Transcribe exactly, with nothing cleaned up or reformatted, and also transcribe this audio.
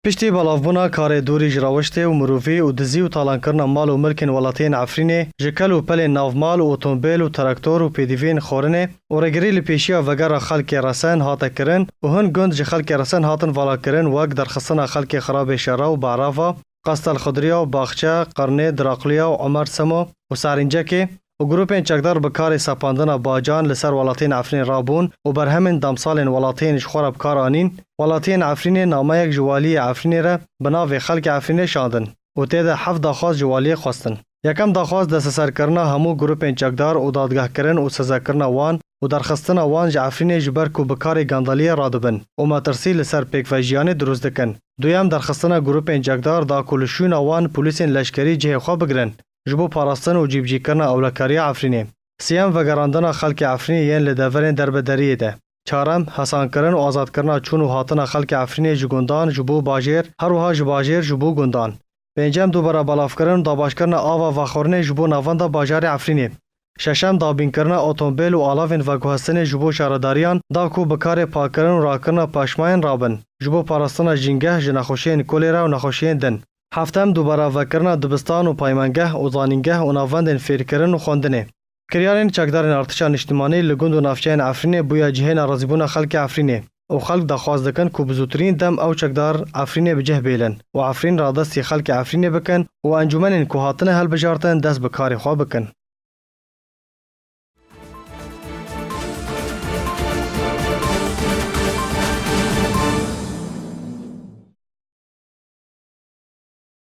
Piştî belavbûna karê dûrî ji rewiştê û mirovî û dizî û talankirina mal û milkên welatiyên Efrînê, ji kel û pelên navmal û otomobîl û traktor û pêdiviyên xorinê û rêgirî li pêşiya vegera xelkê resen hate kirin û hin gund ji xelkê resen hatin valakirin, wek derxistina xelkê Xirabê Şera û Barava, Qastel Xidriya û Baxçe, Qirnê, Diraqliya û Omer Semo û Serîncekê û grûpên çekdar bi karê sepandina bacan li ser welatiyên Efrînê rabûn û berhemên demsalên welatiyên ji xwe re bi kar anîn, welatiyên Efrînê nameyek ji waliyê Efrînê re bi navê Xelkê Efrînê şandin û tê de heft daxwaz ji waliyê xwestin. Yekem daxwaz desteserkirina hemû grûpên çekdar û dadgehkirin û sezekirina wan û derxistina wan ji Efrînê ji ber ku bi karê gendeliyê radibin û metirsî li ser pêkvejiyanê dirust dikin. Duyem derxistina grûpên çekdar da ku li şûna wan polîsên leşkerî cihê xwe bigirin, ji bo parastin û cîbicîkirina ewlekariya Efrînê. Siyem vegerandina xelkê Efrînê yên li deverên derbederiyê de. Çarem, hesankirin û azadkirina çûn û hatina xelkê Efrînê ji gundan, ji bo bajêr, her wiha ji bajêr ji bo gundan. Pêncem, dubare belavkirin û dabaşkirina ava vexwarinê ji bo navenda bajarê Efrînê. Şeşem, dabînkirina otomobîl û alavên veguhestinê ji bo şaredariyan da ku bi karê pakkirin û rakirina paşmayên rabin, ji bo parastina jîngeh ji nexweşiyên kolêra û nexweşiyên din. Heftem, dubare vekirina dibistan û paymengeh û zanîngeh û navendên fêrkirin û xwendinê. Kiryarên çekdarên Artişa Niştimanî li gund û navçeyên Efrînê bûye cihê nerazîbûna xelkê Efrînê û xelk daxwaz dikin ku bi zûtirîn dem ew çekdar Efrînê bi cih bêlin û Efrîn radestî xelkê Efrînê bikin û encûmenên ku hatine hilbijartin dest bi karê xwe bikin.